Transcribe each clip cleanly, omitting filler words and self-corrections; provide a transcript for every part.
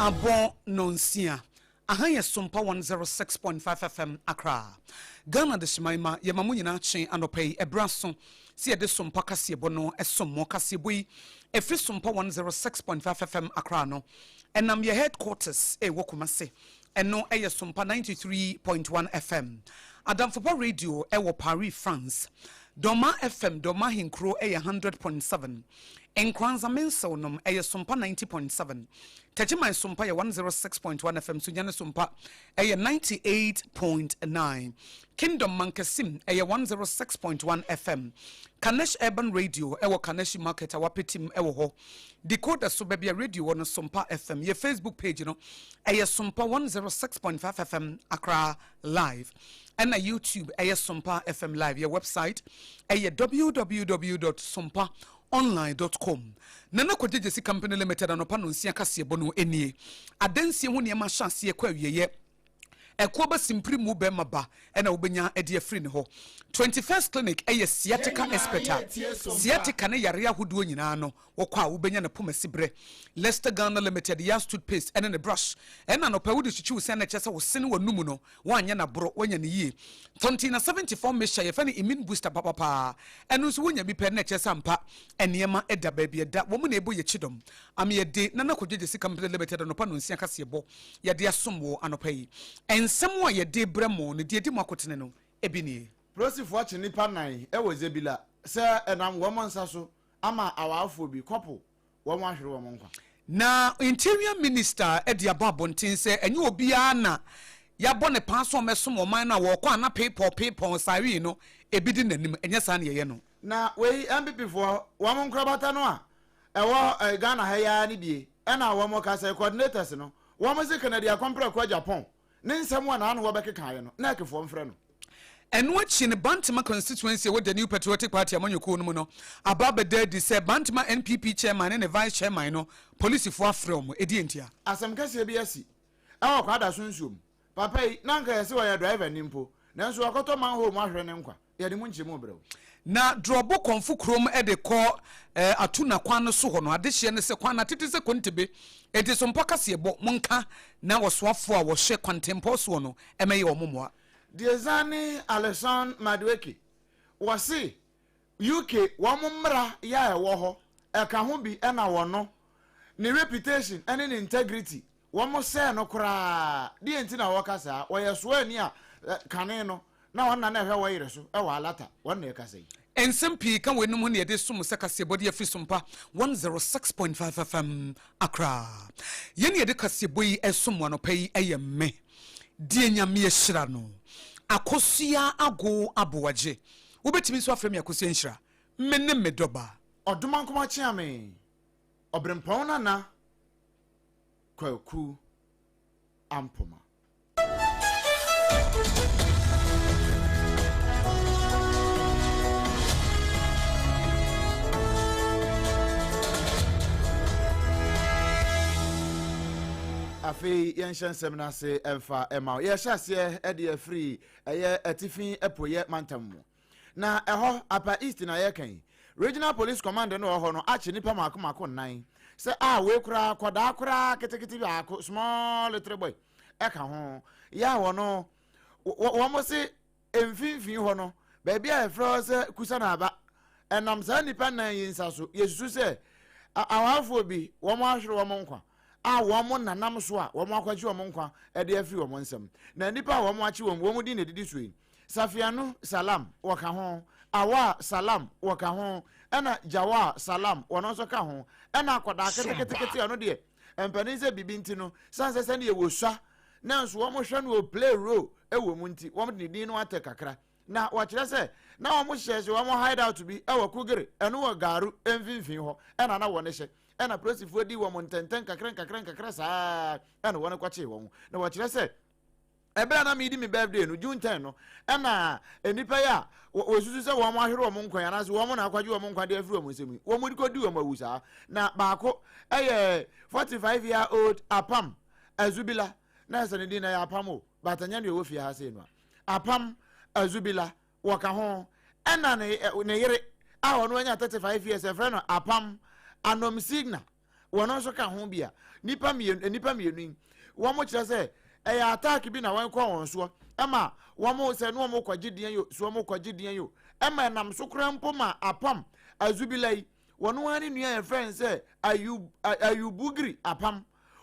Abɔ nɔnsia. Aha yɛ Sompa 106.5 FM Accra. Ghana Adehyeman ma yɛma mo nyinaa kye anɔpa yi. Ɛberɛ aso sɛ yɛde Sompa kaseɛbɔ no som mo. Kaseɛbɔ yi ɛfiri Sompa 106.5 FM Accra no ɛnam yɛ headquarters ɛwɔ Kumasi. Ɛno ɛyɛ Sompa 93.1 FM. Adamfopa Radio ɛwɔ Paris, France. Dɔma FM, Dɔma Ahenkuro ɛyɛ 100.7. Nkoranza Mensew nom ɛyɛ Sompa 90.7. Techiman Sompa yɛ 106.1 FM, Sunyani Sompa ɛyɛ 98.9. Kingdom Mankasim ɛyɛ 106.1 FM. Kanesh Urban Radio ɛwɔ Kaneshi Market a wapetim ɛwɔ hɔ. Decoder so baabi a radio wɔ no Sompa FM. Yɛ Facebook page no ɛyɛ Sompa 106.5 FM Accra Live. Ɛna YouTube ɛyɛ Sompa FM Live. Yɛ website ɛyɛ www.sompa online dot com. Nana Kwadwo Gyasi Company Limited anɔpa nonsia kaseɛbɔ no nie. Adansie ho nneɛma ahyɛ aseɛ kɔ awieɛ. Ɛkoɔ ba simpiri mu bɛrima ba ɛna wobɛnya ɛde afiri ne hɔ. 21st Clinic ɛyɛ sciatica expert a sciatica ne yareɛ ahodoɔ nyinaa no wɔkɔ a wobɛnya ne poma siberɛ. Leicester Ghana Limited Yas toothpaste ɛne ne brush ɛna anɔpa wode kyikyi wo sɛn na ɛkyerɛ sɛ wo sene w'anum no Woanyɛ no aboro, woanya no yie. Tɔnten 74 mixture, yɛfrɛ no immune booster papapaa. Ɛno nso wonya bi pɛ na ɛkyerɛ sɛ ampa nneɛma da baabi ɛda. Wɔn na ɛbɔ yɛn kyidɔm. Ameɛde, Nana Kwadwo Gyasi Company Limited anɔpa nonsia kaseɛbɔ yɛde asom wo anɔpa yi. Nsɛm a yɛde rebrɛ mo no, deɛ ɛdi mu akotene no, ebi nie. Polosifoɔ akye nnipa nan wɔ Zebilla sɛ ɛnam wɔn nsa so ama awarefoɔ bi, couple, wɔn ahwere wɔn nkwa. Na Interior Minister de aba abɔnten sɛ ɛnyɛ obiara na yɛabɔ ne paa sɛ ɔmmɛsom ɔman no a wɔkɔ a na peepɔɔ peepɔɔ siren no ebi di n'anim, ɛnyɛ saa na yɛyɛ no. Na wei NPP foɔ wɔn nkorabata no a ɛwɔ Ghana ha yi ara no bie ɛna wɔn ka sɛ coordinators no wɔn se Kennedy Akompreko Agyapong Ne nsɛm a n'ano wɔbɛkekaeɛ no, na ɛkefoɔ mfrɛ no. Ɛno akyi no, Bantama constituency a ɛwɔ The New Patriotic Party amanyɔkuo no mu no aba abɛda adi sɛ Bantama NPP chairman ne ne vice chairman no, polisifoɔ afrɛ wɔn. Ɛdeɛn ntia? Asɛm kɛseɛ bi asi wɔ Kwadaso nsuo mu. Papa yi, na anka yɛse ɔyɛ driver ni mpo, nanso wakɔtɔ manhole mu ahwere ne nkwa. Yɛde mu nkyerɛmu rebrɛ wo. Na Drɔbo Kɔmfo kurom de kɔ Atuna kwan no so hɔ no, adehyeɛ ne sɛ kwan no atete sɛ kontebe, enti sompɔ kaseɛbɔ, monka na wɔsoafoɔ a wɔhwɛ kwantempɔn soɔ no mmɛyɛ wɔn mmoa. Diezani Alison-Madueke, wɔse UK wɔn mmra yɛ a ɛwɔ hɔ ɛka ho bi na wɔno ne reputation ne ne integrity wɔn sɛɛ no koraa, deɛ nti na wɔka saa, wɔyɛ soani a kane no Na wɔn na na ɛhwɛ wɔn yere so wɔ Alata, wɔn na ɛkasa yi. Nsɛm pii ka weinom ho na yɛde som sɛ kaseɛbɔ de afiri Sompa 106.5 FM Accra. Yɛn a yɛde kaseɛbɔ yi som mo anɔpa yi yɛ me, deɛ Nyame ahyira no, Akosua Ago Aboagye. Wobɛtumi nso afrɛ me Akosua Nhyira. Me ne me dɔba. Ɔdomankoma Kyeame, Ɔberempɔn Nana Kwaku Ampoma. Afei yɛnhyɛ nsɛm no ase mfa ɛma wo. Yɛhyɛ aseɛ de afiri ɛyɛ atifi apueɛ mantam mu. Na ɛhɔ Upper East na yɛka yi. Regional Police Command no wɔ hɔ no akye nipa mako mako nnan sɛ a wei koraa kɔdaa koraa ketekete baako small little boy ɛka ho yɛ a wɔn wɔn se mfimfini hɔ no baabi a yɛfrɛ hɔ sɛ kusa na aba ɛnam saa nipa nnan yi nsa so yɛsusu sɛ awafoɔ bi wɔn ahwere wɔn nkwa a wɔn nanam so a wɔn akwakye wɔn nkwa ɛde afiri wɔn nsam na nipa a wɔn akye wɔn wɔn din na edidi so yi Safianu Salam, wɔka ho, Awar Salam, wɔka ho, ɛna Jawar Salam, wɔn nso ka ho, ɛna akwadaa ketekete ɔno deɛ mpanin sɛ biribi nti no, san sɛ sɛdeɛ wɔsua nanso wɔn hwɛ no wɔ play role wɔ mu nti wɔn de ne din no atɛ kakra na wɔkyerɛ sɛ na wɔn hyɛ sɛ wɔn hide out bi wɔ Kugere ɛno wɔ Garu mfimfini hɔ ɛna na wɔn hyɛ ɛna polisifoɔ di wɔn ntɛntɛn kakra nkakra nkakra saa ɛna wɔn kɔkyee wɔn na wɔkyerɛ sɛ Ɛberɛ a na meredi me birthday no, June 10 no, ɛna nnipa yi a wɔsusu sɛ wɔn ahwere wɔn nkwa yi anaasɛ wɔn na akwagye wɔn nkwa de afiri wɔn nsam yi, wɔn de kɔdi wɔn awu saa. Na baako yɛ 45 year old Apam Azubila, na ɛsɛ ne din na ɛyɛ Apam o, but ɛnyɛ deɛ ɛwɔ fie ha sei no a. Apam Azubila wɔka ho, ɛna ne, ne yere a ɔno anya 35 years, ɛfrɛ no Apam Anomsigna. Wɔn nso ka ho bi a nnipa mmienu nnipa mmienu yi wɔn kyerɛ sɛ ɛyɛ attack bi na wɔn kɔ wɔn soɔ ɛma wɔn sɛ ne wɔn kɔgye deɛ yo so wɔn kɔgye deɛ yo ɛma ɛnam so koraa mpo ma apam azubila yi wɔn ara ne nua yɛfrɛ no sɛ ayub ayubugiri apam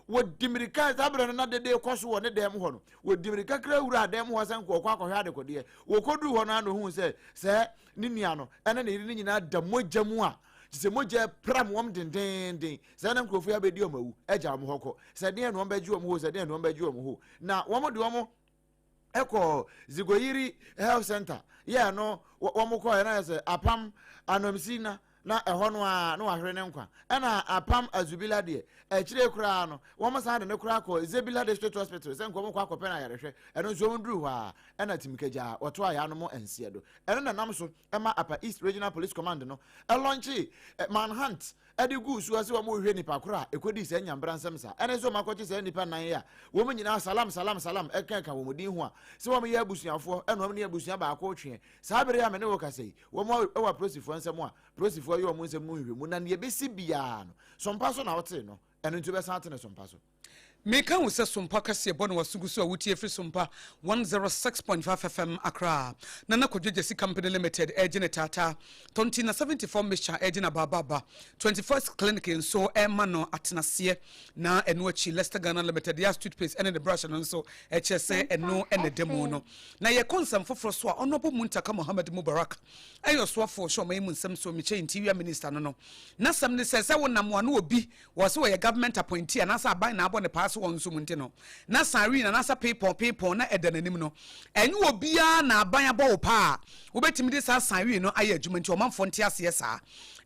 Wɔdi mmirika, saa berɛ no na dede rekɔ so wɔ ne dan mu hɔ no, wɔdi mmirika kra wuraa dan mu hɔ sɛ nka ɔkɔ akɔhwɛ adekodeɛ. Wɔkɔduruu hɔ no ara na ɔhuu sɛ sɛ ne nua no ne ne yere no nyinaa da mogya mu a, kyerɛ sɛ mogya repram wɔn dendeenden. Sɛ na nkurɔfoɔ yi abɛdi wɔn awu agya wɔn hɔ kɔ, sɛ deɛn na wɔbɛgye wɔn hɔ, sɛ deɛn na wɔbɛgye wɔn hɔ. Na wɔde wɔn kɔɔ Zigoyiri Health Center yɛɛ no wɔn kɔɛ na yɛ sɛ apam anɔmsi na na ɛhɔ no ara na wahwere ne nkwa ɛna apam Azubila deɛ akyire koraa no wɔn san de ne koraa kɔ Zebila District Hospital sɛ nka wɔn kɔ akɔpɛ no ayarehwɛ ɛno nso wɔn duru hɔ a ɛna timikagya wɔto a yɛanom nseɛ do ɛno na nam so ɛma Upper East Regional Police Command no ɛlɔnkye manhunt de guu soɔ sɛ wɔrehwɛ nnipa korɔ a ɛkɔdii saa nyambra nsɛm saa ɛne sɛ wɔakɔkye saa nnipa nnan yi a wɔn nyinaa salam salam salam ɛka ɛka wɔn din ho a sɛ wɔn yɛ abusuafoɔ ɛna wɔn ne abusua baako tweɛ saa bere a me ne wo kasa yi wɔn wɔ apolisifoɔ nsɛm a polisifoɔ yɛ wɔn nsɛm mu nhwehwɛmu na nea ɛbɛsi biara no sompa so na wotee no ɛno nti wobɛsan ate no sompa so. Meka wo sɛ Sompa kɛseɛ bɔ na w'aso gu so a wotie firi Sompa 106.5 FM Accra. Nana Kwadwo Gyasi Company Limited regye ne taataa, Tontina 74 Mixture regye n'abaabaaba, 21st Clinic nso rema no atenaseɛ, na ɛno akyi Lester Ghana Limited Yas Toothpaste ne ne brush no nso kyerɛ sɛ ɛno na ɛda mu no. Na yɛkɔ nsɛm foforɔ so a, Honourable Muntaka Mohammed Mubarak ɛyɛ ɔsoafoɔ ɔhwɛ ɔman yi mu nsɛm so, mekyɛ Interior Minister no no, n'asɛm ne sɛ sɛ wonam a na obi Wɔ se ɔyɛ government appointee anaasɛ aban na abɔ ne paa se ɔnsom nti no, na Saareen anaasɛ Peepɔn Peepɔn na ɛda n'anim no. Ɛnyɛ obiara na aban abɔ wo paa a wobɛtumi de saa Saareen no ayɛ adwuma nti ɔmanfoɔ nte aseɛ saa.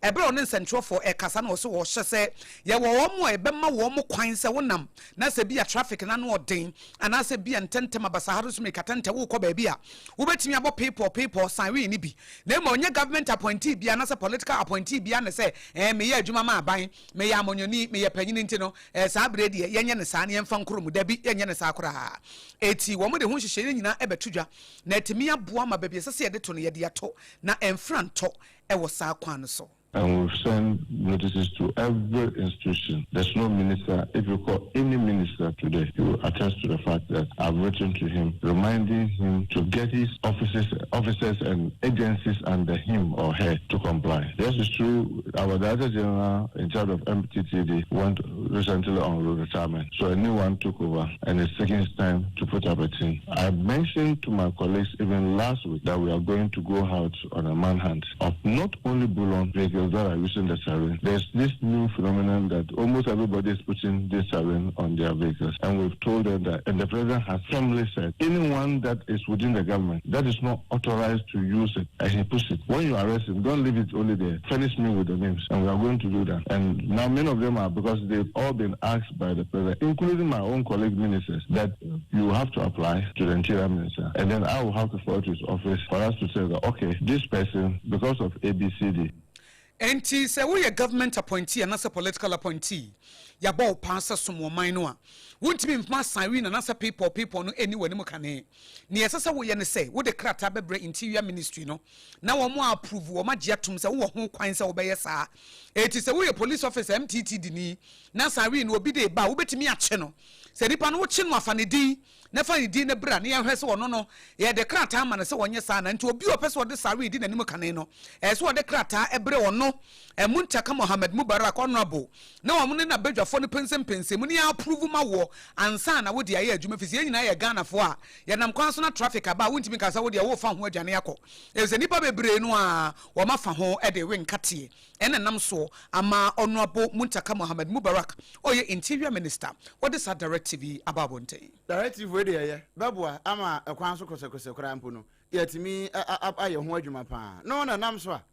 Ɛberɛ a ɔne nsɛntwerɛfoɔ ɛrekasa no ɔse ɔhyɛ sɛ yɛwɔ wɔn a yɛbɛma wɔn kwan sɛ wonam na sɛ bia traffic no ano ɔden anaasɛ bia ntɛntɛm abasahare so mirikatɛntɛ worekɔ baabi a wobɛtumi abɔ Peepɔn Peepɔn Saareen no bi Na mmom ɔnyɛ government appointee biara anaasɛ political appointee biara na sɛ ɛɛ meyɛ adwuma ma aban, meyɛ amanyɔni, meyɛ panyin nti no, ɛɛ saa bere deɛ yɛnyɛ no saa na yɛmfa nkoro mu. Dabi, yɛnyɛ no saa koraa. Enti wɔde ho nhyehyɛe no nyinaa bɛto dwa na atumi aboa ma baabi a ɛsɛ sɛ yɛde to no yɛde ato na ɛmfra ntɔ wɔ saa kwan no so. And we've sent notices to every institution. There's no minister, if you call any minister today, he will attest to the fact that I've written to him, reminding him to get his offices, officers and agencies under him or her to comply. Yes, it's true, our Director General in charge of MTTD went recently on retirement. So a new one took over and it's taking its time to put up a team. I mentioned to my colleagues even last week that we are going to go out on a manhunt of not only bullion vehicles that are using the siren. There's this new phenomenon that almost everybody is putting this siren on their vehicles. And we've told them that, and the president has firmly said, anyone that is within the government that is not authorized to use it, and he puts it. When you arrest him, don't leave it only there. Furnish me with the names, and we are going to do that. And now many of them are, because they've all been asked by the president, including my own colleague ministers, that you have to apply to the interior minister. And then I will have to forward to his office for us to say that, okay, this person, because of ABCD. Enti sɛ woyɛ government appointee anaasɛ political appointee, yɛabɔ wo paa sɛ som ɔman no a, wontumi mfa siren anaasɛ pepɔw pepɔw no nni w'anim kane. Nea ɛsɛ sɛ woyɛ ne sɛ wode krataa bɛbrɛ Interior Ministry no na wɔn a approve, wɔn agye atom sɛ wowɔ ho kwan sɛ wobɛyɛ saa. Enti sɛ woyɛ police officer, MTTD ni, na siren no obi de reba a, wobɛtumi akye no. Sɛ nipa no wokye no a, fa ne din na fa ne din no bra na yɛnhwɛ sɛ ɔno no, yɛde krataa ama no sɛ ɔnyɛ saa anaa. Nti obi a ɔpɛ sɛ ɔde Saree di n'anim kane no, ɛyɛ sɛ ɔde krataa brɛ ɔno, Muntaka Mohammed Mubarak, Honourable, na wɔn ne n'abadwafoɔ no pɛnsɛmpɛnsɛm mu na yɛapprove ma woɔ ansa na wode ayɛ adwuma, ɛfiri sɛ yɛn nyinaa yɛ Ghanafoɔ a yɛnam kwan so na traffic aba a wontumi nka sɛ wodeɛ worefa ho adwane akɔ, ɛfiri sɛ nnipa bebree no ara wɔafa ho de rewe nkateɛ. Ɛna ɛnam soɔ ama Honourable Muntaka Mohammed Mubarak ɔyɛ Interior Minister ɔde saa directive yi aba abɔnten. Directive wei deɛ ɛyɛ bɛboa ama ɛkwan so kosɛkosɛ koraa mpo no yɛatumi ayɛ ho adwuma paa. No na ɛnam so a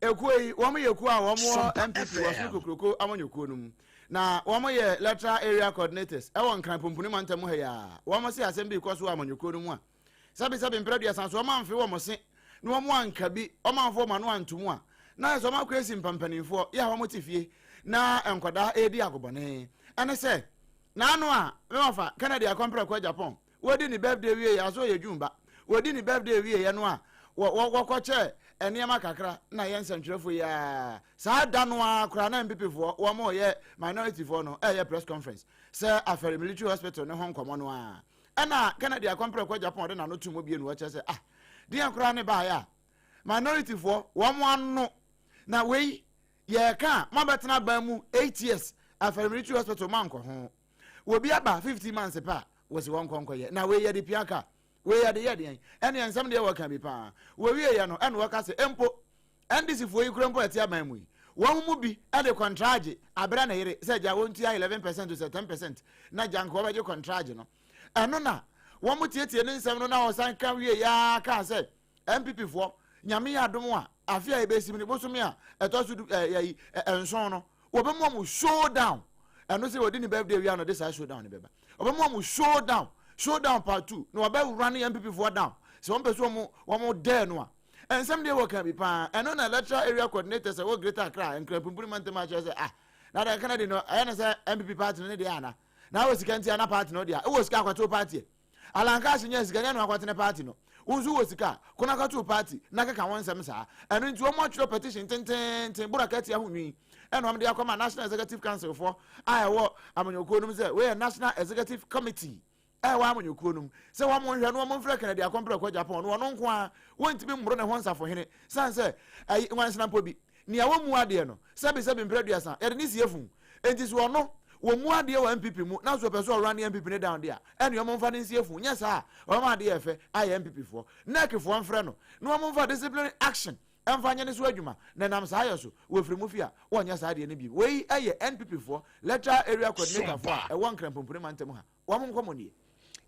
ekuo yi wɔn yɛ kuo a wɔn wɔ NPP wɔ Soro Kokroko amanyɔkuo no mu na wɔn yɛ Electoral Area Coordinators ɛwɔ Nkran Pumpuni mantam ha yi a wɔn se asɛm bi rekɔ so wɔ amanyɔkuo no mu a Sɛbesɛbe mprɛ aduasa so wɔamfe wɔn se na wɔn anka bi, wɔamfa wɔn ano anto mu a, na ayɛ sɛ wɔakɔ asi mpampanimfoɔ yɛ a wɔte fie na nkwadaa redi agobɔne. Ɛne sɛ, n'ano a me wɔfa Kennedy Akɔmprɛko Agyapong wɔdi ne birthday wieɛ, aso ɔyɛ June ba, wɔdi ne birthday wieɛ no a, wɔkɔkyɛɛ Nneɛma kakra na yɛn nsɛntwerɛfoɔ yi ara saa da no ara koraa na NPP foɔ wɔn reyɛ minority foɔ no ɛreyɛ press conference sɛ Afɛre military hospital no ho nkɔmmɔ no ara ɛna Kennedy Akɔmprɛko Agyapong ɔde n'ano to mu bie no wɔkyerɛ sɛ ah deɛn koraa ne baeɛ a minority foɔ wɔn ano na wei yɛreka a moabɛtena aban mu 8 years, Afɛre Military Hospital moankɔ ho, wɔbi aba 15 months pɛ a wɔsi wɔn nkɔ nkɔyɛ, na wei yɛde pia ka, wei yɛde yɛ deɛn? Ɛne nsɛm deɛ wɔka bi paa. Wɔwie yɛ no ɛna wɔka sɛ mpo NDC foɔ yi kura mpo ɛte aban mu yi, wɔn mu bi ɛde kɔntragye abrɛ ne yere sɛ gya wɔntua 11% sɛ 10% na gya nka wɔbɛgye kɔntragye no. Ɛno na wɔn tietie ne nsɛm no na wɔsan ka wie yaa kaa sɛ NPP foɔ, Nyame yɛ adom a, afe a yɛbɛsim no bosome a ɛtɔ so du ɛɛ ɛyi 7 no, wɔbɛmu ɔmo showdown. Ɛno sɛ wɔdi ne birthday wia no de saa showdown no bɛba, wɔbɛmu ɔmo showdown, showdown part two, na wɔbɛwura ne NPP foɔ down sɛ wɔn pɛ so wɔn wɔn dɛɛ no a. Nsɛm deɛ wɔka bi paa. Ɛno na electoral area coordinators ɛwɔ Greater Accra, Nkranpumpuni mantam akyerɛ sɛ ah, na deɛ Kennedy no ɛyɛ ne sɛ NPP party no ne deɛ ana na awɔ sika nti ana party no deɛ ɛwɔ sika akɔto party. Alan Cash nyɛ sika nyɛ no akɔtene party no. Wo nso wɔ sika ko na akɔto party na keka wɔn nsɛm saa. Ɛno nti wɔn atwerɛ petition tententen bora katia ho nwi ɛna wɔn de akɔma National Executive Council foɔ a ɛwɔ amanyɔkuo no mu sɛ wɔyɛ National Executive Committee a ɛwɔ amanyɔkuo no mu sɛ wɔn nhwɛ no wɔn mfrɛ Kennedy Akɔmprɛko Agyapong no, ɔno nko ara wɔntumi mmoro ne ho nsafohene san sɛ ɛyi nwansena mpo bi nea wɔn mu adeɛ no sɛbi sɛbi mpere 30 yɛde ne sie fun. Nti so ɔno wɔn mu adeɛ wɔ NPP mu na so ɔpɛ so ɔrun ne NPP ne down deɛ a, ɛne wɔn mfa ne nsie fun. Nyɛ saa a wɔn adeɛ ɛfɛ ayɛ NPP foɔ NEC foɔ mfrɛ no na wɔn mfa disciplinary action ɛmfa nyɛ ne so adwuma na nam saa yɛ so wɔfiri mu fi a wɔnyɛ saa adeɛ no bi. Wei ɛyɛ NPP foɔ electoral area coordinator foɔ a ɛwɔ Nkranpumpuni mantam ha wɔn nkɔmɔ nie.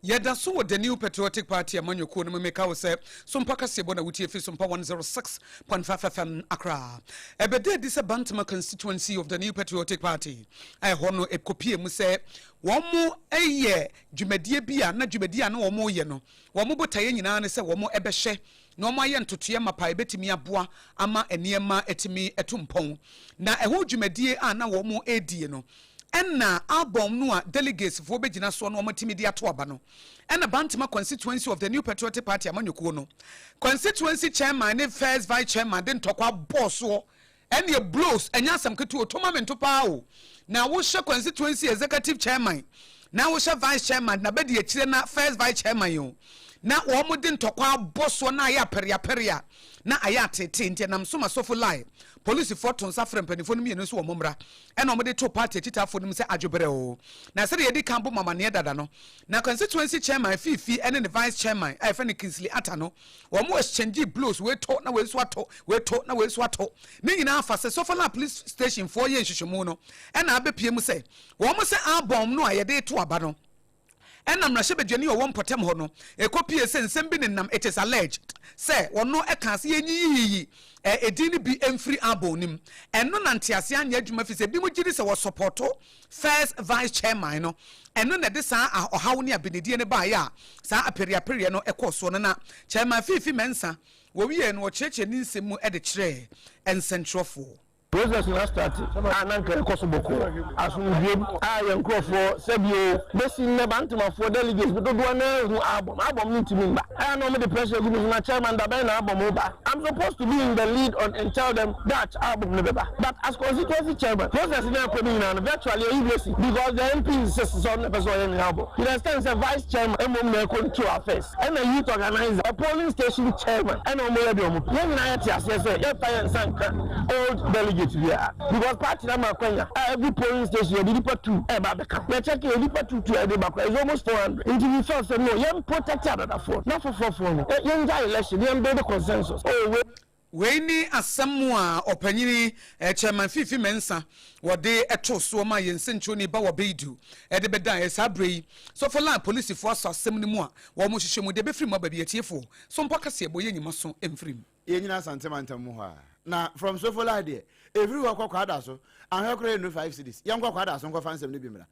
Yɛda so wɔ The New Patriotic Party amanyɔkuo no mu. Meka wo sɛ Sompa kaseɛbɔ na wotie fi Sompa 106.5 FM Accra. Ɛbɛda adi sɛ Bantama constituency of The New Patriotic Party a ɛhɔ no ɛkɔpie mu sɛ wɔn mo yɛ dwumadie bi a na dwumadie a na wɔn yɛ no, wɔn botaeɛ nyinaa ne sɛ wɔn ɛbɛhyɛ na wɔn ayɛ ntotoeɛ mapa a ɛbɛtumi aboa ama nneɛma atumi atu mpɔn. Na ɛho dwumadie a na wɔn redie no, ɛna album no a delegates foɔ bɛgyina soɔ na wɔn atumi de ato aba no, ɛna Bantama constituency of the New Patriotic Party amanyɔkuo no constituency chairman ne first vice chairman de ntɔkwa bɔɔ soɔ. Ɛne blows ɛnyɛ asɛm ketewa, otoma me nto paa o. Na wohyɛ constituency executive chairman na wohyɛ vice chairman na bɛdi akyire na first vice chairman yi o, na wɔn de ntɔkwa abɔ soɔ na ayɛ apɛreapɛre a na ayɛ atete. Nti ɛnam so ma Sofoline polisifoɔ to nsa frɛ mpanimfoɔ no mmienu nso wɔn mmra, ɛna wɔn de to party akyitaafoɔ no mu sɛ adwobrɛ o. Na sɛdeɛ yɛdi kan bɔ mu amaneɛ dada no, na constituency chairman Fiifi ɛne ne vice chairman a yɛfrɛ no Kingsley Atta no, wɔn exchange blows, wei to na wei nso ato, wei to na wei nso ato. Ne nyinaa fa sɛ Sofoline police station foɔ yɛ nhwehwɛmu no, ɛna abɛpie mu sɛ wɔn sɛ album no a yɛde to aba no, ɛna mmarahyɛbadwani a ɔwɔ mpɔtam hɔ no ɛkɔpie sɛ nsɛm bi nenam. It is alleged sɛ ɔno ɛka sɛ yɛnyiyiyiyi ɛdin no bi mfiri album no mu. Ɛno na ntease anyɛ adwuma fi sɛ ebi mu gye di sɛ wɔsupport first vice chairman no. Ɛno na ɛde saa ɔhaw ne abenedie no baeɛ a saa apereapereɛ no ɛkɔɔ soɔ no. Na Chairman Fiifi Mɛnsa wɔwie no, wɔkyerɛkyerɛ ne nsɛm mu de kyerɛɛ nsɛntwerɛfoɔ. Process na start a na nka ɛkɔ so bɔkɔɔ asomdwem a yɛn nkurɔfoɔ sɛbio bɛsi nnɛ Bantamafoɔ delegates bi dodoɔ na ehu album album no ntumi mba. Ɛyɛ na wɔn de pressure gu mi so na chairman, dabɛn na album ba? I'm supposed to be in the lead on and tell them that album no bɛba, but as constituency chairman, process na ɛkɔ ne nyinaa no virtually ɛyi bɛsi because the MP insists sɛ ɔno na ɛpɛ sɛ ɔyɛ ne album to the extent sɛ vice chairman mmom na ɛcontrol affairs, ɛna youth organizer, a polling station chairman, ɛna wɔn yɛ deɛ wɔn pɛ. Yɛn nyinaa yɛte aseɛ sɛ yɛmfa yɛn nsa nka old delegate biara because party na ma akwanya a every polling station yɛde nipa two ɛba abɛka. Yɛ check yɛ nipa two two a yɛde ba kora is almost 400, nti we felt sɛ no, yɛn protect adadafoɔ na foforɔfoɔ no yɛn gya election, yɛn build consensus oh wei. Wei ne asɛm a ɔpanyini Chairman Fiifi Mensah wɔde too soɔ ma yɛn nsɛnkyerɛwni Bawa Beidu de bɛdaeɛ. Saa berɛ yi, Sofoline polisifoɔ asɔ asɛm no mu a wɔrehwehwɛ mu. Deɛ ɛbɛfiri mu aba bi, atiefoɔ, so mpo akaseɛbɔ yɛ nyima so mfiri mu. Yɛnyina Asante mantam mu hɔ a, na from Sofoline deɛ ɛfiri hɔ kɔ Kwada so ahwɛ koraa ɛnnu 5 cedis. Yɛnkɔ Kwada so nkɔfa nsɛm no bi mmra.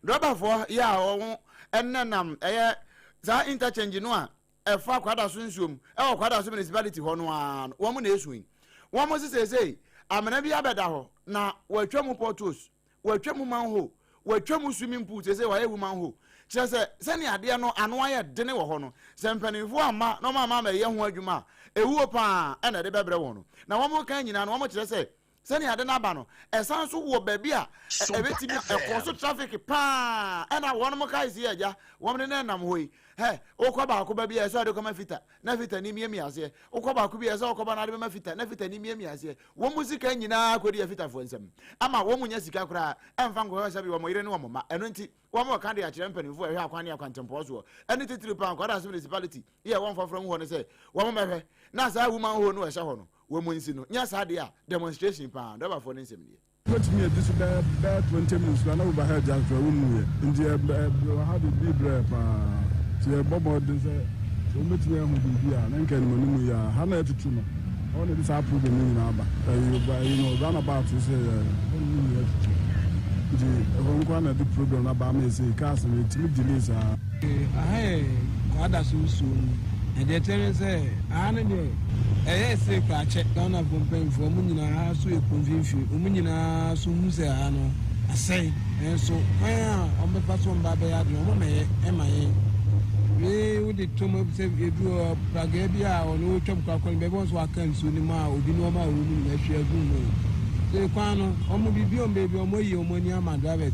Drɔbafoɔ yɛ a wɔn ɛnnɛ nam ɛyɛ saa interchange no a ɛfa Kwada so nsuom ɛwɔ Kwada so Municipality hɔ no ara no, wɔn na esu yi. Wɔn se seesei amena bi abɛda hɔ na wɔatwa mu potholes, wɔatwa mu manhole, wɔatwa mu swimming pool, seesei wɔayɛ woman hole. Kyerɛ sɛ, sɛnea adeɛ no ano ayɛ dene wɔ hɔ no, sɛ mpanimfoɔ amma na wɔamma ammɛyɛ ho adwuma a, ewuo pa ara na ɛde bɛbrɛ wɔn no. Na wɔreka nyinaa no, wɔkyerɛ sɛ sɛnea ade no aba no, ɛsan nso wɔ baabi a ɛbɛtumi ɛkɔ so traffic pa ara. Ɛna wɔn kae sɛ, Agya, wɔn de no nam hɔ yi, hɛ, wokɔ baako ba bi a, ɛsɛ sɛ ɔde kɔma fita, na fita ni miamia aseɛ. Wokɔ baako bi a, ɛsɛ sɛ ɔkɔba na ade bɛma fita, na fita ni miamia aseɛ. Wɔn mu sika nyinaa kɔdi afitafoɔ nsam, ama wɔn nnya sika koraa ɛmfa nkɔhwɛ sɛbe wɔn yere ne wɔn mma. Ɛno nti, wɔka de akyerɛ mpanimfoɔ a ɛhwɛ akwan ne akwantempɔn soɔ ne titiriw paa Nkwadaa Municipality yi a ɛwɔ Mfɔfrɔ mu hɔ no sɛ wɔmmɛhwɛ na saa woman hole no a ɛhyɛ hɔ no wɔn nsi no. Nyɛ saa deɛ a, demonstration paa. Drɔbafoɔ no nsɛm nie. Wobɛtumi adi so bɛyɛ bɛyɛ 20 minutes koraa na overhead gya koraa wonnuiɛ nti wɔ ha de bi brɛɛ paa nti yɛbɔ mmɔden sɛ sɛ wɔbɛtumi ahu biribi a na nka animanim yi a ha na atutu no ɛhɔ na ɛde saa problem no nyinaa ba ɛyi ba ɛyi no round about sɛ yɛ hɔ no nyinaa atutu nti ɛhɔ nko ara na ɛde problem no aba ama ɛsɛ cars no ɛtumi delay saa. Aha yɛ Kwadaso nsuo mu na deɛ ɛteɛ ne sɛ aha no deɛ ɛyɛ sei koraa kyɛ. Ghanafoɔ mpanyinfoɔ wɔn nyinaa ha so yɛ kuro mfimfini wɔn nyinaa so hu sɛ aha no asɛe nanso kwan a wɔbɛfa so wɔn ba abɛyɛ ade no wɔn mmɛyɛ ɛma yɛn. Wei wode tom sɛ ebi wɔ pragaa bi a ɔno ɔretwam kɔ akɔ no baabi wɔn nso waka nsuo no mu a obi nneɛma a ɛwɔ mu nyinaa ahwie agu mu. Sɛ kwan no wɔn biribi wɔn baabi wɔn ayi wɔn ani ama drivers.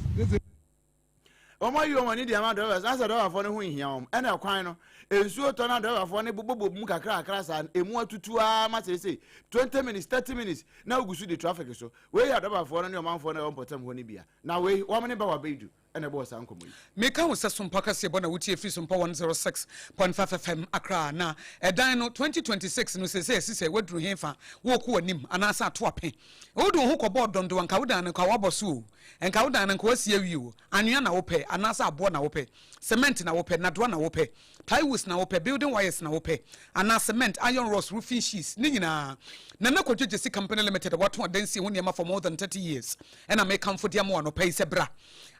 Wɔn ayi wɔn ani de ama drivers na sɛ driverfoɔ no ho nhia wɔn ɛna ɛkwan no nsuo tɔ na driverfoɔ no bobɔbɔ mu kakrakra saa no emu atutu ara ma seesei 20 minutes 30 minutes na wogu so di traffic so. Wei yɛ driverfoɔ no ne ɔmanfoɔ no a ɛwɔ mpɔtam hɔ no bia na wei wɔn ne Bawa Baidu ɛna ɛbɔɔ saa nkɔmmɔ yi. Meka wo sɛ Sompa kaseɛbɔ na wotie firi Sompa 106.5 FM Accra na ɛdan no 2026 no seesei asi sɛ woaduru hefa worekɔ w'anim anaasɛ ato ape wode wo ho kɔbɔɔ dɔndo anka wo dan no nka woabɔ so o Nka wo dan no nka woasi awie o, anwea na wopɛ anaasɛ aboɔ na wopɛ, cement na wopɛ, nnadewa na wopɛ, plywoods na wopɛ, building wires na wopɛ, anaa cement, iron rods, roofing sheets, ne nyinaa. Nana Kwadwo Gyasi Company Limited a wɔatɔn adansie ho nneɛma for more than 30 years ɛna mekamfo de ama wo anɔpa yi sɛ bra.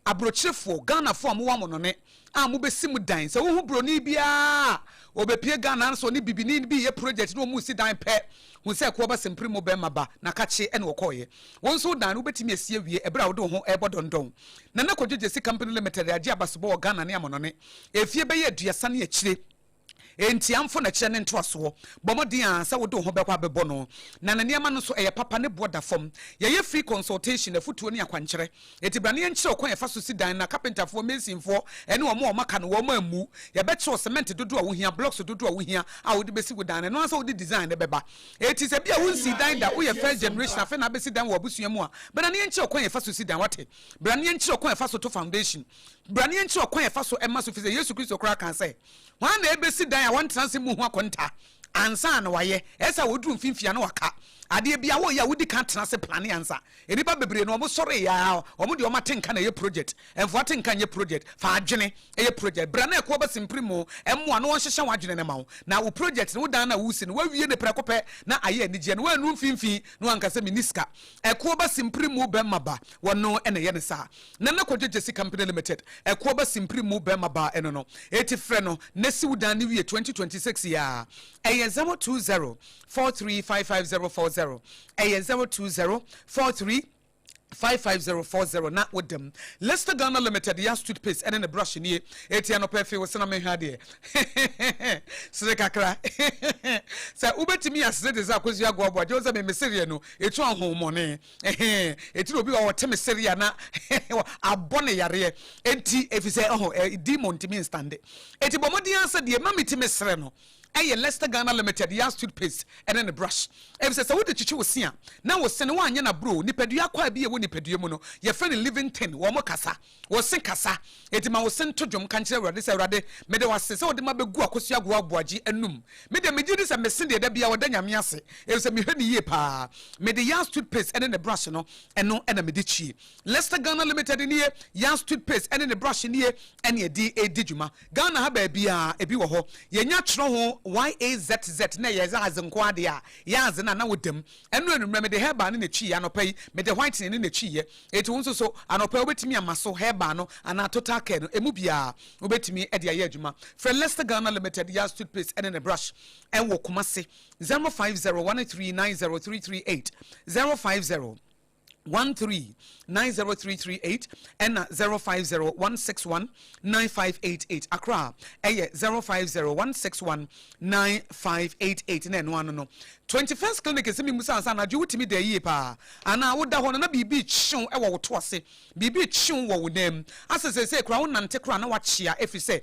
Aburokyerefoɔ, Ghanafoɔ a mowɔ amonɔne a mobɛsi mo dan, sɛ wohu buroni biara a ɔbɛpue Ghana na sɛ ɔne bibini bi reyɛ project na wɔresi dan pɛ, hu sɛ ɛkoɔ ba sempere mu bɛrima ba na kakye ɛna ɔkɔeɛ. Wo nso wo dan no wobɛtumi asi awie ɛberɛ a wode wo ho rebɔ dɔndɔn. Nana Kwadwo Gyasi Company Limited agye abasobɔ wɔ Ghana ne amanɔne mfie bɛyɛ aduasa ne akyire. Enti amfo na kyerɛ ne ntoasoɔ. Bɔ mmɔden ara sɛ wode wo ho bɛkɔ abɛbɔ no. Na ne nneɛma no nso ɛyɛ papa, ne boɔ da fam. Yɛyɛ free consultation, afutuo ne akwankyerɛ. Enti bra na yɛnkyerɛ wo kwan a yɛfa so si dan na kapentafoɔ, masonfoɔ ne wɔn a wɔaka no wɔn ammu. Yɛbɛkyerɛ wo cement dodoɔ a wohia, blocks dodoɔ a wohia a wode bɛsi wo dan no. Ɛno ara sɛ wode design no bɛba. Enti sɛ ebia wonsii dan da, woyɛ first generation, afei na abɛsi dan wɔ w'abusua mu a, bra na yɛnkyerɛ wo kwan a yɛfa so si dan, woate? Bra na yɛnkyerɛ wo kwan a yɛfa so to foundation. Bra na yɛnkyerɛ wo kwan a yɛfa so ma so, efisɛ Yesu Kristo koraa kaa sɛ, Hwan na ebesi dan a wɔntra ase mmu ho akonta ansa na wayɛ? Ɛyɛ sɛ oduru mfimfini a na waka. Adeɛ biara wɔyɛ a wodi kan tena ase plane ansa. Nnipa bebree no wɔsɔre yɛ a wɔn deɛ wɔn atenka na ɛyɛ project. Ɛmfa w'atenka nyɛ project, fa adwene yɛ project. Bra na ɛkoɔ bɛsi mpere mu mmoa na wɔnhyehyɛ w'adwene no ma wo. Na wo project no, wo dan no a woresi no, woawie no prɛko pɛ na ayɛ anigyeɛ na woannu mfimfini na woanka sɛ menni sika. Ɛkoɔ bɛsi mpere mu bɛma ba, wɔno na ɛyɛ no saa. Nana Kwadwo Gyasi Company Limited, Ɛkoɔ Simpiri mu bɛrima baa ɛno no, eti frɛ no na si wo dan no wie 2026 yi ara. Ɛyɛ 020 43 55040, ɛyɛ 020 43 55040 na woda mu. Leicester Ghana Limited Yas toothpaste ɛne ne brush nie, eti anɔpa afei wo se na menhwɛ adeɛ. Sere kakra. Sɛ wobɛtumi asere te sɛ Akosua Agoaboa, gye wo sɛ me mesereɛ no, ɛtu ahonhommɔne. Ɛhɛn, eti na obi wɔ hɔ ɔte me sere a na abɔ ne yareɛ. Enti, efisɛ ɔho ɛ demon ntumi nstande. Eti bɔ mmɔden ara sɛ deɛ ɛma metumi sere no ɛyɛ Leicester Ghana Limited Yas toothpaste ɛne ne brush. Efisɛ sɛ wode kyekye wo se a, na wo se no woanyɛ no aburoo. Nipadua akwaa bi a ɛwɔ nipadua mu no, yɛfrɛ no living thing, wɔn kasa. Wo se kasa. Enti ma wo se nto dwom ka nkyerɛ Awurade sɛ, Awurade, meda wo ase sɛ wode me abɛgu Akosua Agoa Aboagye anum. Me deɛ, megye di sɛ me se deɛ da biara ɔda Nyame ase, efisɛ mehwɛ no yie paa. Mede Yas toothpaste ne ne brush no, ɛno na mede twi. Leicester Ghana Limited nie, Yas toothpaste ne ne brush nie ɛne yɛde redi dwuma. Ghana ha baabiara, ebi wɔ hɔ. Yɛnya twerɛ ho YAZZ na ɛyɛ Yaz nko ara deɛ a, Yaz no a na woda mu. Ɛno anwummerɛ mede herbal no na ɛtwiiɛ, anɔpa yi mede whitening no na ɛtwiiɛ. Enti wo nso so, anɔpa yi wobɛtumi ama so herbal no anaa total care no, ɛmu biara wobɛtumi de ayɛ adwuma. Frɛ Lester Ghana Limited, Yaz Toothpaste ne ne brush wɔ Kumasi, 0501390338, 050. 13 90338 ɛna 050 161 9588. Accra ɛyɛ 050 161 9588 na ɛno ano no. 21st Clinic sɛ memu sɛ ansa anadwo wotumi da yie paa anaa woda hɔ no na biribi kyew ɛwɔ wo to ase, biribi kyew wɔ wo nan mu asɛ sɛsɛ kora wonante kora na wakyea, ɛfiri sɛ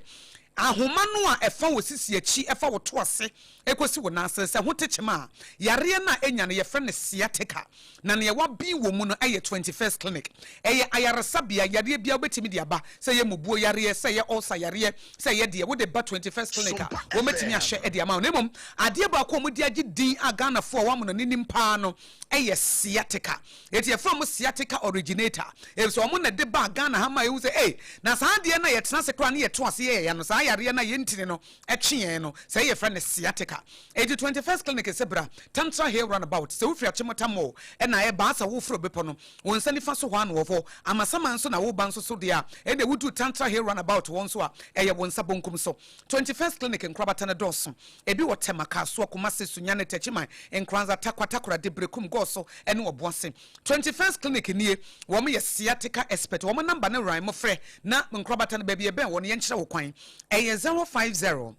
ahoma no a ɛfa wɔ sisi akyi, ɛfa wo to ase ɛkɔsi wo nan ase sɛ ho te kyema a, yareɛ no a ɛnya no yɛfrɛ no sciatica. Na nea wabi wɔ mu no ɛyɛ 21st Clinic. Ɛyɛ ayaresabea. Yareɛ bia wobɛtumi de aba, sɛ ɛyɛ mubuo yareɛ, sɛ ɛyɛ ulcer yareɛ, sɛ ɛyɛ deɛ wode ba 21st Clinic a, wɔmɛtumi ahyɛ ɛde ama wo. Na mmom adeɛ baako a wɔde agye din a Ghanafoɔ a wɔamono ne nim paa no ɛyɛ sciatica. Eti yɛfrɛ mo sciatica originator, efisɛ wɔn na de ba Ghana ha ma ehu sɛ ee, na saa adeɛ no a yɛtena ase koraa ne yɛto ase yɛ yɛn no, saa yareɛ no a yɛntini no ɛtwe yɛn no, sɛ yɛfrɛ no sciatica. Eti 21st Clinic sɛ bra Tantra Hill Roundabout. Sɛ wofiri Achimota Mall ɛna ɛba asa, woforo bepɔ no, wɔn nsa nifa so hɔ ano wɔ hɔ. Amasaman nso na woba nso so deɛ a, ɛna wodu Tantra Hill Roundabout hɔ nso a, ɛyɛ wɔn nsa bonkum so. 21st Clinic nkorabata no dɔɔso. Ebi wɔ Tema, Kasoa, Kumase, Sunyani, Techiman, Nkoranza, Tarkwa, Takoradi, Berekum, Goaso ɛne Ɔboase. 21st Clinic nie. Wɔn yɛ sciatica expert. Wɔn number no ran mo frɛ na nkorabata no baabi ɛbɛn wɔn, yɛnkyerɛ wo kwan. Ɛyɛ 050,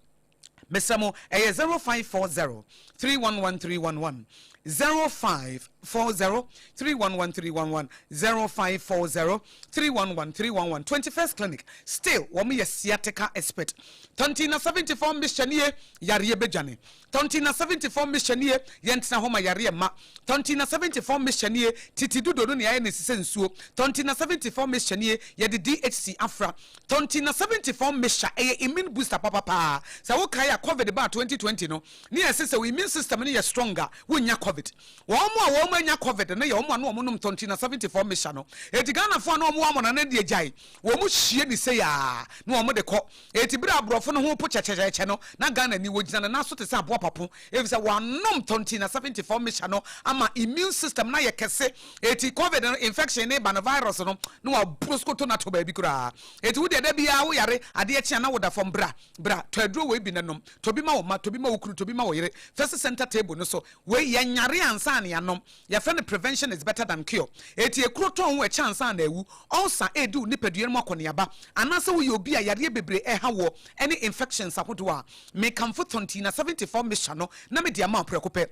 mesrɛ mo, ɛyɛ 0540 311311, 0540 311311, 0540 311311. 21st Clinic still, wɔn yɛ sciatica expert. Tontina 74 mixture nie. Yareɛ bɛdwane. Tontina 74 mixture nie. Yɛntena hɔ ma yareɛ ma. Tontina 74 mixture nie. Titi dodo no ne ayɛ ne sisɛ nsuo. Tontina 74 mixture nie. Yɛde DHC afra. Tontina 74 mixture ɛyɛ immune booster papapaa. Sɛ wokae a, COVID baa 2020 no ne yɛsɛ sɛ wo immune system no yɛ stronger, wonnya COVID. Wɔn a wɔn anya COVID no yɛ wɔn a na wɔn nom Tontina 74 mixture no. Eti Ghanafoɔ a na wɔn wɔ amɔna no deɛ, gyae wɔn hyie ne sɛ yaa na wɔn de kɔ. Eti bere aborɔfo no ho po kyɛkyɛkyɛkyɛ no, na Ghana ni wɔgyina ne nan so te sɛ aboa papo, efisɛ wɔanom Tontina 74 mixture no ama immune system no ayɛ kɛse. Eti COVID no infection ne ba no, virus no na waburo sokoto no ato baabi koraa. Eti wo deɛ, da biara woyare, adeɛ kye a na woda fam. Bra, bra, tɔ aduro wei bi na nom. Tɔ bi ma wo ma, tɔ bi ma wo kunu, tɔ bi ma wo yere. Fɛsi center table no so. Wei yɛnyare ansa na yɛanom. Yɛfrɛ no prevention is better than cure. Eti ekuro tɔn wo ɛkyɛ ansa na awu, ulcer edi wo nipadua no mu akɔneaba, anaasɛ woyɛ obi a yareɛ bebree ɛha woɔ ɛne infections ahodoɔ a, mekamfo Tontina 74 mixture no na mede ama wo prɛko pɛ.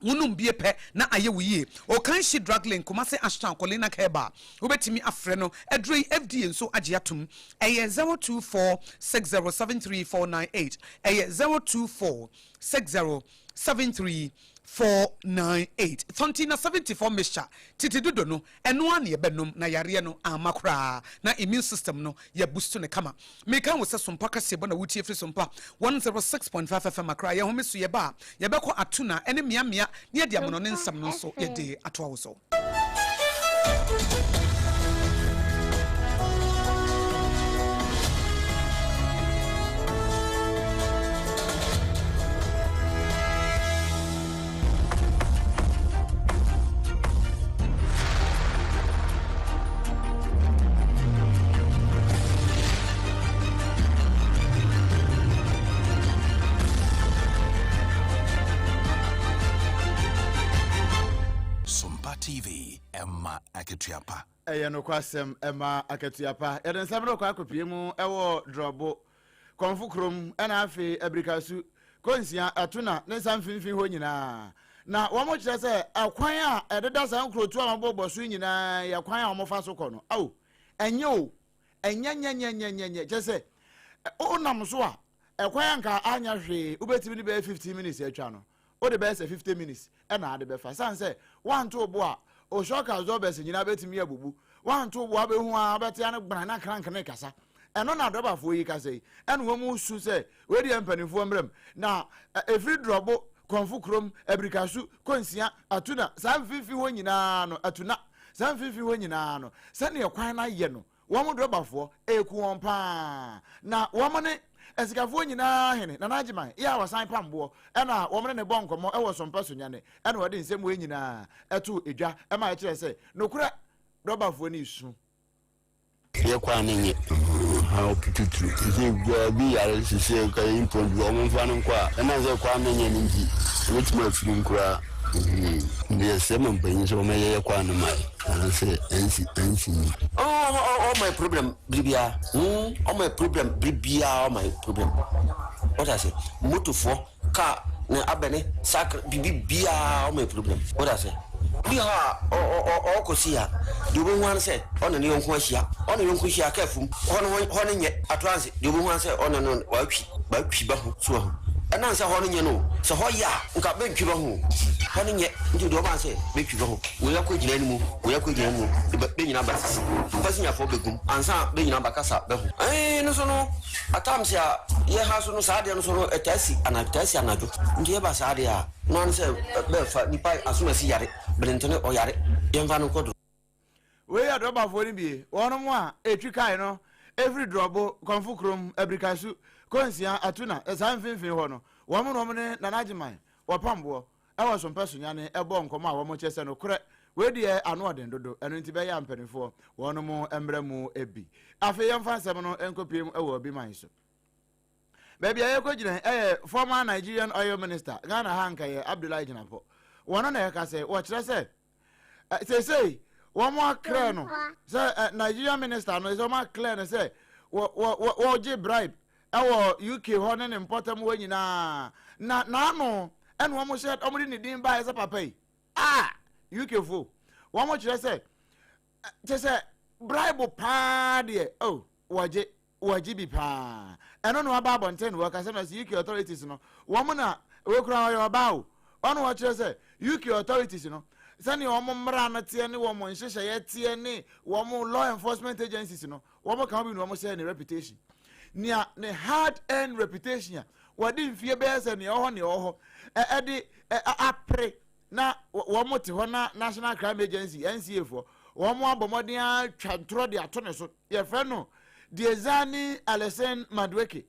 Wonom bie pɛ na ayɛ wo yie. Okanshi Drug Lane, Kumase, Ashtown, Colina Herbal. Wobɛtumi afrɛ no. Aduro yi, FDA nso agye atom. Ɛyɛ 024 6073498. Ɛyɛ 024 6073498. Tontina 74 mixture, titi dodo no, ɛno a na yɛbɛnom na yareɛ no ama koraa na immune system no yɛ boost ne kama. Meka wo sɛ Sompa kaseɛbɔ na wotie firi Sompa 106.5 FM Accra. Yɛn home so yɛba a, yɛbɛkɔ Atuna ɛne mmeammea ne yɛde amono ne nsɛm no nso yɛde atoa wo so. Sompa TV, ɛma akatua pa. Ɛyɛ nokwasɛm, ɛma akatua pa. Yɛde nsɛm no kɔ akɔpie mu ɛwɔ Drɔbo, Kɔnfo kurom, ɛna afei Abirikasu, Konsia, Ɛtona ne nsa mfimfini hɔ nyinaa. Na wɔn kyerɛ sɛ ɛkwan a ɛdeda saa nkurotoɔ a wɔbɔbɔ so nyinaa yɛ kwan a wɔfa so kɔ no. Ao, ɛnyɛ o, ɛnyɛ nyɛnyɛnyɛnyɛ. Kyerɛ sɛ wonam so a, ɛkwan a nka anyɛ hwee wobɛtumi de bɛyɛ 15 minutes atwa no, wode bɛyɛ sɛ 50 minutes ɛna ade bɛfa, san sɛ wanto bo a, o shock absorbers nyinaa bɛtumi abubu. Wanto bo a, bɛhu a wobɛtea no gbran na crank ne kasa. Ɛno na adɔbafoɔ yi kasa yi, ɛna wɔn mu su sɛ wei deɛ mpanimfoɔ mmerɛm na ɛfiri Drɔbo, Kɔnfo kurom, Abirikasu, Konsia, Atuna, saa mfimfini hɔ nyinaa no, Atuna, saa mfimfini hɔ nyinaa no, sɛdeɛ kwan no ayɛ no, wɔn drɔbafoɔ ɛku wɔn paa. Na wɔn ne asikafoɔ nyinaa hene Nana Agyeman yɛ a wɔsan pamboɔ, ɛna wɔn ne ne bɔ nkɔmmɔ ɛwɔ Sompa Sunyane, ɛna wɔde nsɛm wei nyinaa ɛto edwa ɛma ɛkyerɛ sɛ nokorɛ drɔbafoɔ no su. Yɛ kwan no nye haw tuturu. Sisi bi yare sisi nka yɛ mpɔn bi wɔn mfa no nkɔ a, ɛnam sɛ kwan no nye no nti, ebetumi afiri mu koraa. Nti yɛsrɛ ma mpanyin sɛ wɔmɛyɛ yɛ kwan no ma yɛ anaasɛ ɛnsi ɛnsi ni. Ɔma yɛ problem biribiara ɔma yɛ problem biribiara ɔma yɛ problem wɔte ase motofoɔ car ne abɛne sakre biribi biara ɔma yɛ problem wɔte ase bi hɔ a ɔkɔ si a deɛ ɔbɛhu ano sɛ ɔne ne yɔnko ahyia ɔne yɔnko hyia kaa fum hɔ no hɔ no nyɛ ato anse deɛ ɔbɛhu ano sɛ ɔne no watwi batwi ba ho so ahu ɛnam sɛ hɔ no nyɛ no sɛ hɔ yɛ a nka bɛntwi ba ho hɔ no nyɛ nti deɛ ɔbaa sɛ bɛtwi ba ho wei akɔ gyina no mu wei akɔ gyina no mu bɛnyina ba sisi pasinyafoɔ bɛgum ansa bɛnyina ba kasa bɛho ɛɛ no so no at times a yɛha so no saa adeɛ no so no ɛtaa si ana ɛtaa si anadwo nti yɛba saa adeɛ a no ano sɛ bɛfa nipa asomasi yare berentene ɔyare yɛmfa no nkɔ. Wei yɛ drɔbafoɔ no bie, wɔnom a ɛtwi kae no ɛfiri Drɔbo, Kɔmfo Kurom, Abirikasu, Konsia, Atuna, saa mfimfini hɔ no, wɔn na wɔn ne Nana Agyeman, wɔpam boɔ, ɛwɔ Sompɛ Sunyani ɛbɔɔ nkɔmmɔ a wɔn kyerɛ sɛ nokorɛ wei deɛ ano ɔden dodo, ɛno nti bɛyɛ a mpanimfoɔ wɔnom mmra mu bi. Afei yɛmfa nsɛm no nkɔpie mu ɛwɔ Obi so. Baabi a yɛkɔgyina ɛyɛ former Nigerian oil minister, Ghana ha nka yɛ Abdullahi Jinapor. Wɔn na yɛka sɛ wɔkyerɛ sɛ seesei wɔn aclear no sɛ Nigerian minister no sɛ wɔn aclear no sɛ wɔ wɔ wɔgye bribe ɛwɔ UK hɔ ne ne mpɔtam hɔ nyinaa, na n'ano ɛna wɔn hyɛ wɔn de ne din baeɛ sɛ papa yi a UK fo wɔn kyerɛ sɛ kyɛ sɛ bribe paa deɛ, oh, wɔgye bi paa. Ɛno na waba abɔnten na wɔkasa na sɛ UK authorities no wɔn na wɔkura ɔyɛ ɔbaa o. Ɔno wɔkyerɛ sɛ UK authorities no, sɛnea wɔn mmara no teɛ ne wɔn nhyehyɛeɛ teɛ ne wɔn law enforcement agencies no, wɔn ka ho bi na wɔn sɛ ne reputation, nea ne hard earned reputation a wɔde mfie bɛyɛ sɛ nea ɛwɔ hɔ ɛde apere na wɔn te hɔ na National Crime Agency, NCA foɔ, wɔn abɔ mmɔden atwa ntorɔ de ato ne so. Yɛfrɛ no Diezani Alison Madueke.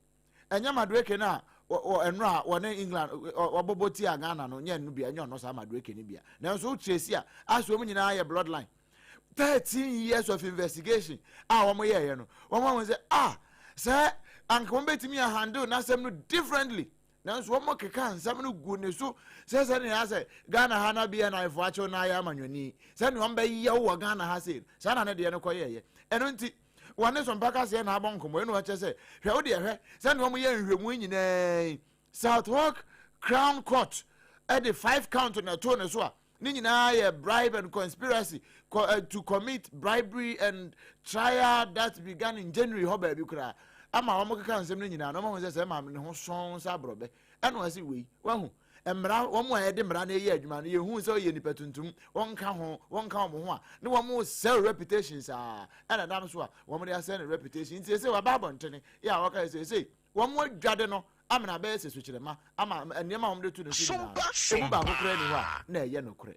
Ɛnyɛ Madueke no a ɛno a wɔne England wɔbɔbɔ ti a Ghana no, nyɛ no bia, ɛnyɛ ɔno saa Madueke no bia, nanso wokyerɛ si a asɛ wɔn nyinaa yɛ bloodline. 13 years of investigation a wɔn yɛɛyɛ no, wɔn ahun sɛ ah, sɛ anka wɔn bɛtumi a handle n'asɛm no differently, nanso wɔn keka nsɛm no gu ne so sɛ sɛnea sɛ Ghana ha na BNI fo akyɛw na ayɛ amanyɔni, sɛnea wɔn bɛyɛ wɔ Ghana ha sei saa na ne deɛ no kɔ yɛɛyɛ. Ɛno nti wɔne Sompa kaseɛ na abɔ nkɔmmɔ. Ɛnu ɔkyɛ sɛ hwɛ wo deɛ, hwɛ sɛnea wɔn yɛ nhwɛmu nyinaa, Southwark Crown Court ɛde five count na ɛtoo ne so a ne nyinaa yɛ bribe and conspiracy to commit bribery, and trial that began in January hɔ baabi koraa ama wɔn keka nsɛm no nyinaa na wɔn sɛ sɛ maame ne ho sɔn sɛ aborɔbɛ. Ɛna wɔsi wei wahu mmara wɔn a yɛde mmara no yɛ adwuma no, yɛhu sɛ ɔyɛ nipa tuntum, wɔnka ho, wɔnka wɔn ho a ne wɔn sell reputation saa ɛna dam so a wɔn de asɛn ne reputation. Nti sɛ waba abɔntene yɛ a wɔka sɛ sɛ wɔn adwade no amena bɛyɛ sɛ sokyerɛma ama nneɛma a wɔn de to ne so nyinaa emu baako koraa ni hɔ a na ɛyɛ nokorɛ.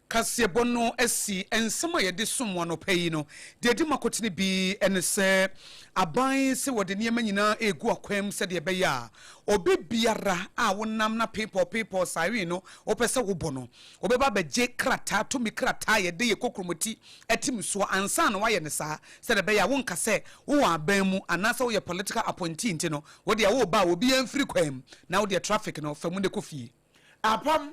Kaseɛbɔ no asi nsɛm a yɛde som anɔpa yi no deɛ di makotene bi ne sɛ aban sɛ wɔde nneɛma nyinaa ɛregu akwan mu sɛdeɛ ɛbɛyɛ a obi biara a wonam na peepɔ peepɔ siren no wopɛ sɛ wobɔ no, wobɛba abɛgye krataa, tumi krataa a yɛde yɛ kokromoti atim soɔ ansa na woayɛ no saa, sɛdeɛ ɛbɛyɛ a wonka sɛ wowɔ aban mu anaasɛ woyɛ political appointee nti no wodeɛ woba a obiara mfiri kwan mu na wodeɛ traffic no fa mu ne kɔ fie. Apam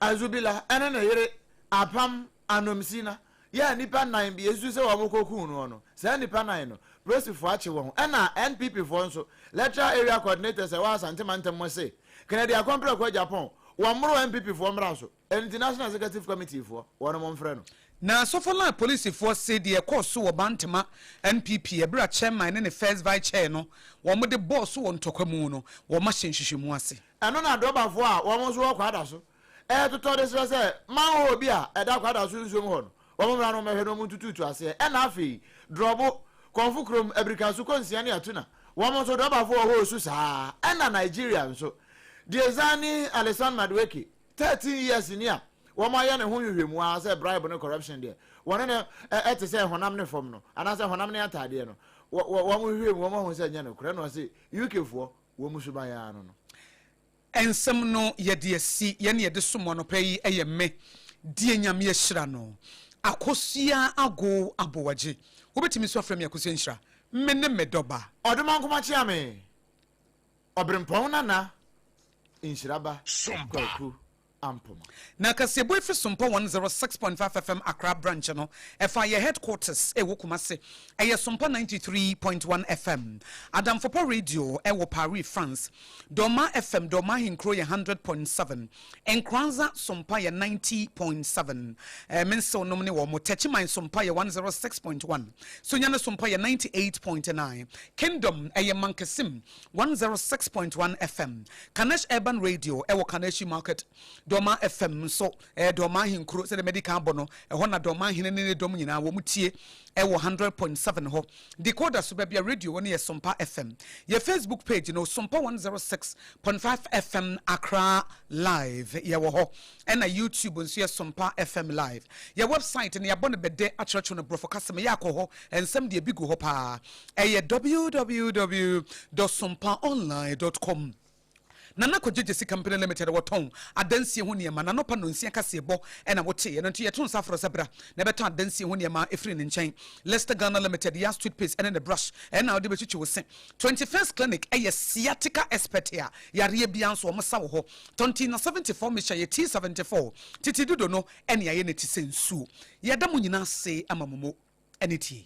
Azubila ɛne ne yere Apam Anomsina yɛ nipa nnan bi esu sɛ wɔn kɔ kun no no, saa nipa nnan no polisifoɔ akye wɔn. Ɛna NPP foɔ nso electoral area coordinators ɛwɔ Asante mantam mu se Kennedy Akɔmprɛko Agyapong wɔn mmoro NPP foɔ mmra so, ɛno National Executive Committee foɔ wɔn mo mfrɛ no. Na Sofoline polisifoɔ se deɛ ɛkɔɔ so wɔ Bantama NPP ɛberɛ a chairman ne ne first vice chair no wɔn de bɔɔ so wɔ ntɔkwa mu no, wɔn ahyɛ nhwehwɛmu ase. Ɛno na adɔbafoɔ a wɔn nso wɔ Kwada so ɛretotɔ de srɛ sɛ manhole bi a ɛda Kwada so nsuom hɔ no, wɔn mmra no mmɛhwɛ na wɔn ntututu aseɛ. Ɛna afei Drɔbo, Kɔnfo Kurom, Abirikaso, Konsia ne Atuna, wɔn nso dɔbafoɔ wɔ hɔ osu saa. Ɛna Nigeria nso, Diezani Alison Madueke, 13 years ni a wɔn ayɛ ne ho nhwehwɛmu ara sɛ bribe ne corruption deɛ wɔne ne ɛte sɛ honam ne fam no anaasɛ honam ne ataadeɛ no, wɔn hwehwɛ mu wɔn ahu sɛ nyɛ nokorɛ na ɔse UK foɔ wɔn mu suban ara no. Nsɛm no yɛde asi yɛne yɛde som anɔpa yi yɛ me deɛ Nyame ahyira no, Akosua Ago Abowagye. Wobɛtumi nso afrɛ me Akosua Nhyira. Me ne me dɔba. Ɔdomankoma kyea me. Ɔberempɔn Nana Nhyiraba Kwaku. Ampoma. Na kaseɛbɔ efi Sompa 106.5 FM Accra branch no, ɛfa yɛ headquarters ɛwɔ Kumasi, ɛyɛ Sompa 93.1 FM. Adamfopa Radio ɛwɔ Paris, France. Dormaa FM, Dormaa Ahenkuro yɛ 100.7. Nkoranza Sompa yɛ 90.7. Eh, me nsew nom ne wɔn. Techiman Sompa yɛ 106.1. Sunyani Sompa yɛ 98.9. Kingdom ɛyɛ Mankesim 106.1 FM. Kanesh Urban Radio ɛwɔ Kaneshi Market. Dormaa FM nso ɛyɛ Dormaa Ahenkuro, sɛdeɛ madi kan abɔ no, ɛhɔ na Dormaa Hene ne ne dɔm nyinaa wɔn tie ɛwɔ 100.7 hɔ. Decoder so baabi a radio wɔ no yɛ Sompa FM. Yɛ Facebook page no Sompa 106.5 FM Accra Live yɛwɔ hɔ. Ɛna YouTube nso yɛ Sompa FM Live. Yɛ website no yɛabɔ no bɛdɛ akyerɛkyerɛ no borɔfo kasa mu. Yɛ akɔ hɔ, nsɛm deɛ bi gu hɔ paa. Ɛyɛ www dot sompaonline dot com. Nana Kwadwo Gyasi Company Limited wɔtɔn adansie ho nneɛma. N'anɔpa nnɔnsia kaseɛbɔ na wotee. Ɛno nti yɛto nsa frɛ wo sɛ bra na bɛtɔ adansie ho nneɛma firi ne nkyɛn. Lester Ghana Limited, Yas Toothpaste ne ne brush na wode bɛtwitwi wo se. 21st Clinic yɛ sciatica expert a yareɛ biara nso wɔn sa wɔ hɔ. Tɔnti na 74 Mixture yɛ T74 titi dodo no ne ayɛ no ti sɛ nsuo. Yɛda mo nyinaa ase ama mo mo ne tie.